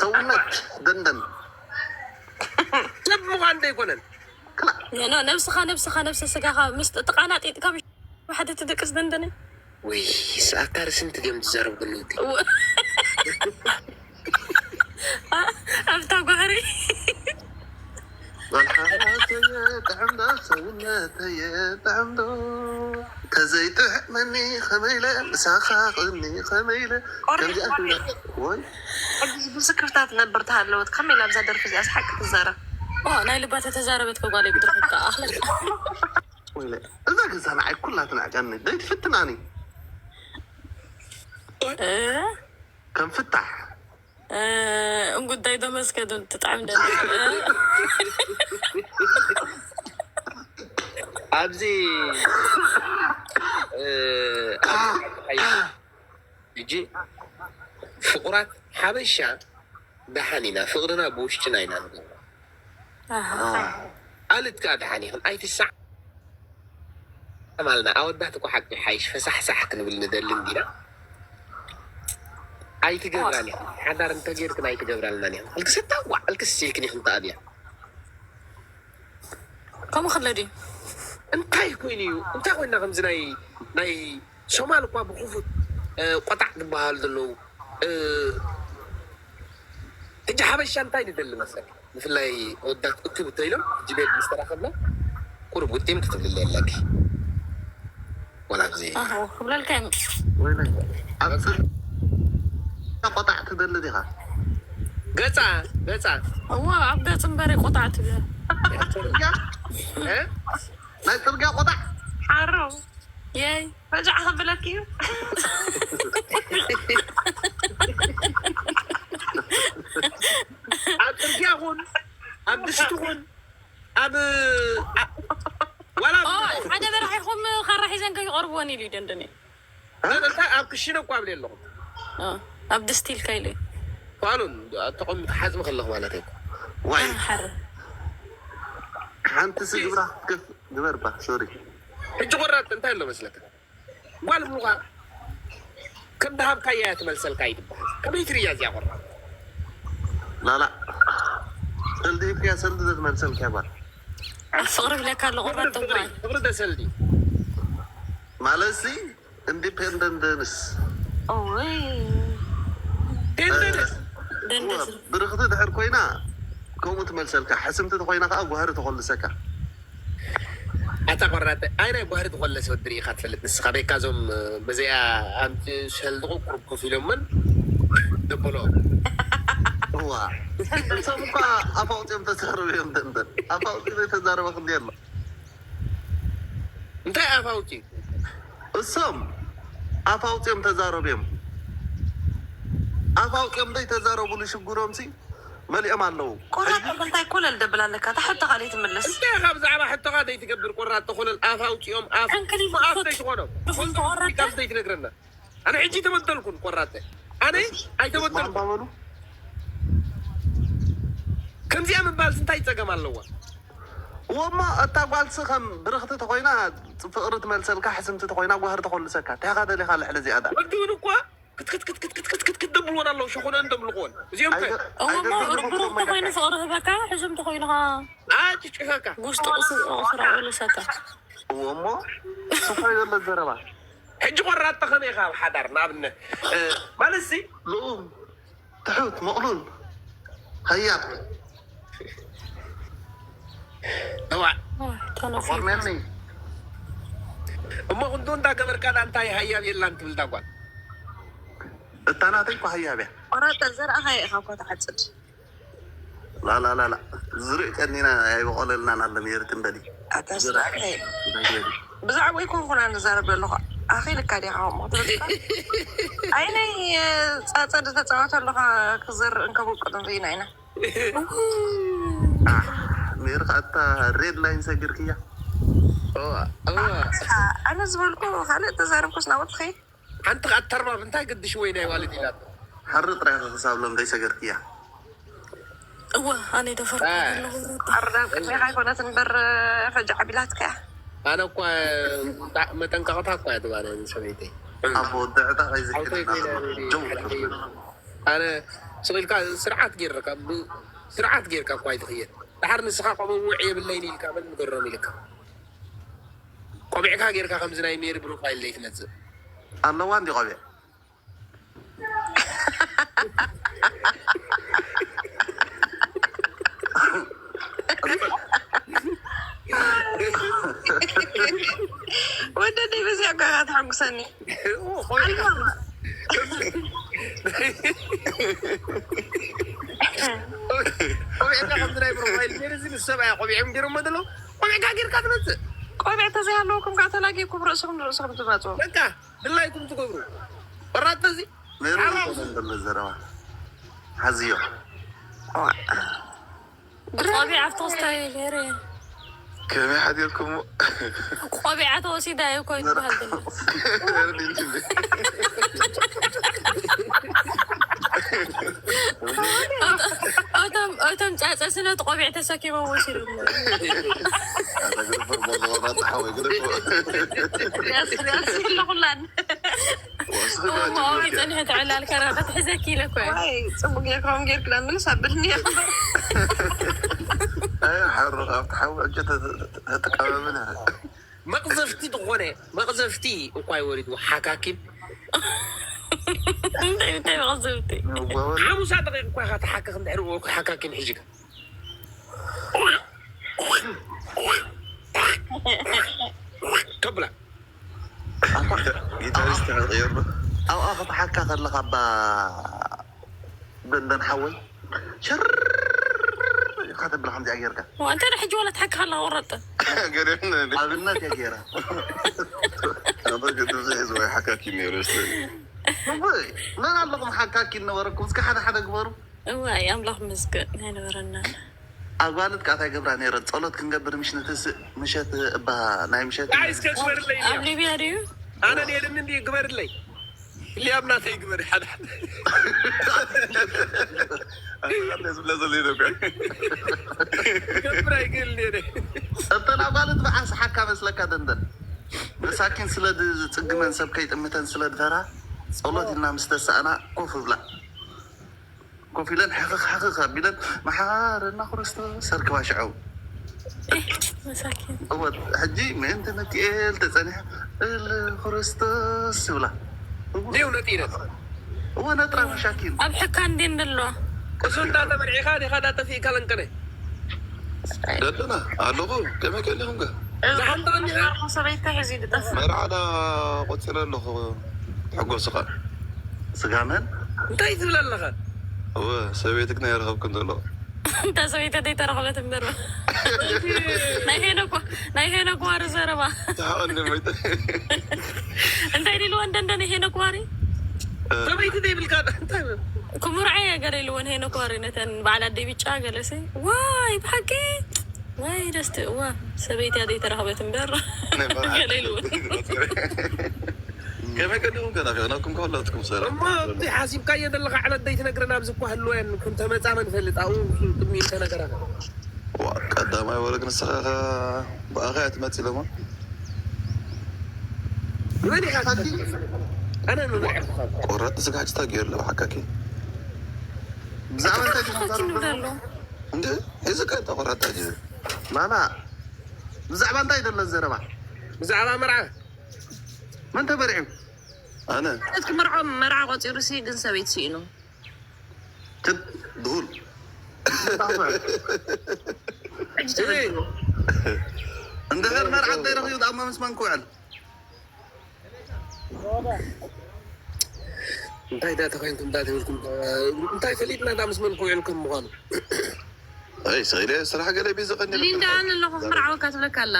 ሰውነት ደንደን ሰብ ምዃን ዘይኮነን። ኖ፣ ነብስኻ ነብስኻ ነብሰ ስጋኻ ምስ ጥቃና ጢጥካ ሓደ ትድቅስ ደንደነ። ወይ ሰኣካር ስንት ድዮም ዝዘረቡ ዘለዉ? ኣብታ ጓህሪ ጥዕምዶ ሰውነተየ ጥዕምዶ ተዘይጥዕመኒ ከመይለ ምሳኻ ቅኒ ከመይለ ከምዚኣ ወይ ምስክርታት ነበር ተሃለወት ከመይ ላብዛ ደርፊ እዚኣ ሓቂ ትዛረብ ናይ ልባ ተተዛረበት ከጓለ ግድረካ ኣኽለ ወይለ እዛ ገዛ ንዓይ ኩላ ትንዕቀኒ ደይ ትፍትናኒ ከም ፍታሕ እንጉዳይ ዶ መስከዱ ትጣዕም ደ ኣብዚ ሕጂ ፍቁራት ሓበሻ ደሓን ኢና፣ ፍቅርና ብውሽጥና ኢና ንገብሮ። ኣልት ከዓ ደሓን ይኽን ኣይትሳዕ ማልና ኣወዳት እኮ ሓቂ ሓይሽ ፈሳሕሳሕ ክንብል ንደሊ እንዲና ኣይትገብራን ኢኽን። ሓዳር እንተጌርክን ኣይትገብራልናን ኢኽን። ኣልክስ እታዋዕ ኣልክስ ኢልክን ኢኽን ተኣብያ ከምኡ ከሎ ድዩ? እንታይ ኮይኑ እዩ? እንታይ ኮይና ከምዚ ናይ ናይ ሶማል እኳ ብክፉት ቆጣዕ ዝበሃሉ ዘለዉ ሕጂ ሓበሻ እንታይ ንደሊ መሰል ብፍላይ ወዳት እክብ እንተኢሎም ሕጂ ቤት ምስ ተራኸብና ቁሩብ ውጢም ክትብልለ የለኪ ወላ ግዜ ክብለልካ ቆጣዕ ትደሊ ዲኻ? ገፃ ገፃ እዋ ኣብ ገፅ እምበረ ቆጣዕ ትብል ናይ ፅርግያ ቆጣዕ ሓሮ የይ ረጃዕ ከብለኪ እዩ። ኣብ ፅርግያ ኹን ኣብ ድስቲ ኹን ኣብ ዋላ ሓደ በራሕ ኢኹም ካራ ሒዘን ከይቆርብወን ኢሉ ይደንደኒ እንታይ ኣብ ክሽነ እኳ ኣብለ ኣለኹም ኣብ ድስቲ ኢልካ ኢሉ ፋሉን ተቆም ሓፅሚ ከለኹ ማለት እዩ። ዋይ ሓረ ሓንቲ ስግብራ ክትከፍ ግበር ባ ሶሪ። ሕጂ ቆራጥ እንታይ ኣሎ መስለካ? ጓል ምዃ ከም ድሃብካያ እያ ትመልሰልካ ይትበሃል። ከመይ ትርያ እዚኣ ቆራጥ? ላላ ሰልዲ ሂብካያ ሰልዲ ዘትመልሰልካ ባ ኣብ ፍቅሪ ብለካ ኣሎ ቆራጥ ተጓል ፍቅሪ ደሰልዲ ማለት ሲ ኢንዲፔንደንደንስ ኦይ ቴንደንስ ደንደስ ብርኽቲ ድሕር ኮይና ከምኡ ትመልሰልካ፣ ሕስምቲ ተኮይና ከዓ ጓህሪ ተኮልሰካ። ኣታ ቆራጠ ኣይ ናይ ጓህሪ ተኮለሰ ወዲ ርኢኻ ትፈልጥ ንስኻ ቤካ እዞም በዚኣ ኣንቲ ሸልድቑ ቁሩብ ኮፍ ኢሎምን ደበሎ እዋ እሶም እኳ ኣፍ ኣውፅኦም ተዛረቡ እዮም ደንደን ኣፍ ኣውፅኦም ተዛረበ ክንዲ ኣሎ እንታይ ኣፍ ኣውፂኡ እሶም ኣፍ ኣውፂኦም ተዛረቡ እዮም ኣፍ ኣውፂኦም ደይ ተዛረቡሉ ሽግሮም ሲ መሊኦም ኣለዉ። ቆራጥ እንታይ ኮለል ደብል ኣለካ? ታሕቶ ካልእ ትምለስ። እንታይ ካብ ብዛዕባ ሕቶኻ ዘይትገብር ቆራጥ ተኾለል ኣፍ ኣውፂኦም ኣፍ ኣፍ ዘይትኾኖም። ርኹም ተቆራጥ። ካብ ዘይትነግረና። ኣነ ሕጂ ተበደልኩን ቆራጥ። ኣነ ኣይተበደልኩን። ከምዚኣ ምባል እንታይ ፀገም ኣለዋ? ወማ እታ ጓልሲ ከም ብርኽቲ ተኾይና ፍቕሪ ትመልሰልካ ሕስምቲ ተኾይና ጓህሪ ተኾልሰካ እንታይ ኢኻ ደሊኻ ልዕሊ እዚኣ ዳ ወዲ እውን እኳ ክትክትክትክትክትክትክት ደብልዎን ኣለዉ ሸኾነ እንደምልቕዎን እዚኦም ከ እሞ ብሩክ ተኮይኑ ፍቅሪ ህበካ ሕሱም ተኮይኑ ኣጭጭፈካ ውሽጡ ቁስል ቁስራ ቁልሰካ እዎ እሞ ስፋይ ዘሎ ዘረባ ሕጂ ቆራጥ ከመይ ኢኻ ኣብ ሓዳር ንኣብነት ማለት ሲ ልኡም ትሑት ምቕሉል ሃያብ እዋ ቆርነኒ እሞ ክንዱ እንዳገበርካላ እንታይ ሃያብ የላን ትብል ዳጓል እታ ናተይ እኮ ሃያብ እያ። ቆራጠ ዘርኣኻ ኢኻ እኮ ትዓፅድ። ላላላላ ዝርኢ ቀኒና ኣይበቆለልናን ኣሎ ሜርትን በሊ። ኣታ ስራኸ ብዛዕባ ይኮንኩና ንዛረብ ኣለኹ። ኣኺልካ ዲኻ ከምኡ ክትብል? ኣይነይ ፃፀ ዝተፃወተ ኣለኻ ክዘርእ እንከብቅጡ ርኢና ኢና። ሜርካ ኣታ ሬድ ላይን ሰጊርክያ። ኣነ ዝበልኩ ካልእ ተዛርብኩስ ናብኡ ትኸይድ። ሓንቲ ከኣ ተርባብ እንታይ ግድሽ ወይ ናይ ዋልድ ኢላቶ። ሓሪ ጥራይ ክሳብ ሎም ዘይሰገድክያ። እወ ኣነ ደፈርኩ ኣለኹ። ኣርዳብ ቅድሜኻ ኣይኮነትን እምበር ፈጃ ዓቢላትካ እያ። ኣነ እኳ መጠንቀቕታ እኳ እያ ትባለ ሰበይተይ። ኣብ ወድዕታ ከይዝሕልና ጀው ኣነ ስቕ ኢልካ ስርዓት ጌርካ፣ ብ-፣ ስርዓት ጌርካ እኳ ኣይትኽየድ። ድሓር ንስኻ ቆመ ውዕ የብለይን ኢልካ መን ንገሮም ኢልካ። ቆቢዕካ ጌርካ ከምዚ ናይ ሜሪ ብሮፋይል ዘይትመጽእ። ኣለዋ እንዲ ቆቢዕ? ወደደይ በዚኣ እኳ ኢኻ ተሓጉሰኒ። ቆቢዕካ፣ ቆቢዕካ ከምዚ ናይ ፕሮፋይል ሜሪ እዚ ምስ ሰብኣያ ቆቢዖም ጌሮሞ ዘለዉ ቆቢዕካ ጌርካ ትመጽእ። ቆቢዕ ተዘይሃለወኩም ከዓ ተላጊኩም ርእስኹም ንርእስኹም ትመጽኡ። በቃ ድላይኩም ትገብሩ። ቆራጥ ተዚ ሜሪ ሓራም። ዘሎ ዘረባ ሓዝዮ። ቆቢዕ ኣብቲ ክስታይ ገይረ። ከመይ ሓዲርኩም? ቆቢዓ ተወሲዳ እዩ እኮ ይበሃል ዘሎ። እቶም እቶም ጫጨ ስነት ቆቢዕ ተሰኪሞም ወሲዶም። ኣታ ግርፍር በሎ ወራጣ ሓወይ ግርፍር። ሪያስ ሪያስ ኣለኹላን። እሞ ኣብኡ ጸኒሐ ተዕላል ከራ ክትሕዘኪ ኢለ እኮ እየ። ዋይ፣ ጽቡቅ ጌርካ ከምኡ ጌርክላ ምልስ ኣብልኒ እያ። ኣይ ሓሩ ኣብቲ ሓዊ ዕጀ ተተቃበብን መቕዘፍቲ ዝኾነ መቕዘፍቲ እኳ ይወሪድዎ ሓካኪም እንታይ እንታይ መቐዘብቲ? መጓበል ሓሙሳ ደቂቕ እኳ ኢኻ ተሓክኽ እንድሕር እወ ሓካኪም ሒዝካ ተብላ ጊታሪስት ተቐይሩ ኣብኣ ክትሓካ ከለኻ ባ ደንደን ሓወይ ሽር ኢልካ ተብላ ከምዚኣ ጌርካ እንተ ሕጂ ወላ ትሓካ ከላ ወረጠ ገሪም ኣብነት እያ ጌራ ኣበ ግድብ ዘይ ዝዋይ ሓካኪ ነይሩ ስ እወይ፣ መን ኣለኹም ሓካኪ ነበረኩም? እስኪ ሓደ ሓደ ግበሩ። እዋይ ኣምላኽ መስገን ኣይነበረና። ኣጓልት ቃታ ይገብራ ነይረ ጸሎት ክንገብር ምሽ ንትስእ ምሸት እባ ናይ ምሸት ኣይ እስከ ግበርለይ ኣብ ሊብያ ድዩ? ኣነ ነይርኒ እንዲ ግበርለይ። ሊያብ ናተይ ግበር ሓደ ሓደ ዝብለ ዘሎ ይነገር ገብር ኣይክእል ነይረ። እተን ኣጓልት ብዓስ ሓካ መስለካ ደንደን መሳኪን ስለ ዝጽግመን ሰብ ከይጥምተን ስለ ዝፈራ ጸሎት ኢልና ምስ ተሳእና ኮፍ ብላ ኮፍ ኢለን ሕኽኽ ሕኽኽ ኣቢለን መሓረና ክርስቶስ ኣርክባ ሽዐው መሳኪን እወ ሕጂ ምእንቲ ምክኤል ተጸኒሐ እል ክርስቶስ ይብላ ኔው ነጢረ እወ ነጥራ መሻኪን ኣብ ሕካ እንዴ እንደሎ እሱ እንዳተመርዒኻ ዲኻ ዳጠፊእካ ለንቀነ ደለና ኣለኹ ከመይ ከሊኹም ከ ዝሓንተ ቀኒኻ ሰበይታ ሒዙ ድጠፍ መርዓ ዳ ቆፂረ ኣለኹ ትሕጎስኻ ስጋመን እንታይ ትብል ኣለኻ እወ ሰበይትክ ናይ ረኸብክን ዘሎ እንታ ሰበይተ ደይተረኸበት እምበር ናይ ሄኖክ ናይ ሄኖክ ዋሪ ዘረባ ተሓቐኒ ሞይተ እንታይ ኢልዎ እንደንደን ሄኖክ ዋሪ ሰበይቲ ዘይብልካ እንታይ ክምርዐ ገለ ኢልወን ሄኖክ ዋሪ ነተን በዓል ኣደይ ብጫ ገለሲ ዋይ ብሓቂ ዋይ ደስቲ እዋ ሰበይትያ ዘይተረኸበት እምበር ገለ ኢልወን ከመይ ቀዲኹም ከ ናፊቕናኩም ከ ሁላትኩም ሰላም እሞ እቲ ሓሲብካዮ ዘለኻ ዕለት ዘይትነግረና ኣብዚ እኮ ህልወን ኩን ተመጻመ ንፈልጥ ኣብኡ ቅድሚኡ ተነገረና ዋ ቀዳማይ ወረግ ንስኻ ኸ ብኣኻ እያ ትመጽእ ኢሎማ መን ኢኻ ኣነ ንብዕልኻ ቆራጥ ስጋ ሕጅታ ገይሩ ኣለዎ ሓካኪ ብዛዕባ እንታይ ዲኻ ትዛረብ ዘለኻ? ኣሎ እንደ እዚ ከ ተቆራጣ ጅ ማማ ብዛዕባ እንታይ ዘሎ ዘረባ ብዛዕባ መርዓ መን ተመርዒው ኣነ እቲ ክምርዖም መርዓ ቆፂሩ ሲ ግን ሰበይቲ ስኢኑ ክብ ድሁል ሕጂ ተፈቲኑ እንድሕር መርዓ እንተይረኽዩ ዳማ ምስ መን ክውዕል እንታይ ዳ ተኸይንኩም ዳ ተብልኩም እንታይ ፈሊጥና ዳ ምስ መን ክውዕል ከም ምዃኑ ኣይ ሰኢለ ስራሕ ገለ ቢዚ ቀኒ ሊንዳ ኣነ ኣለኹ ክምርዓወካ ትብለካ ኣላ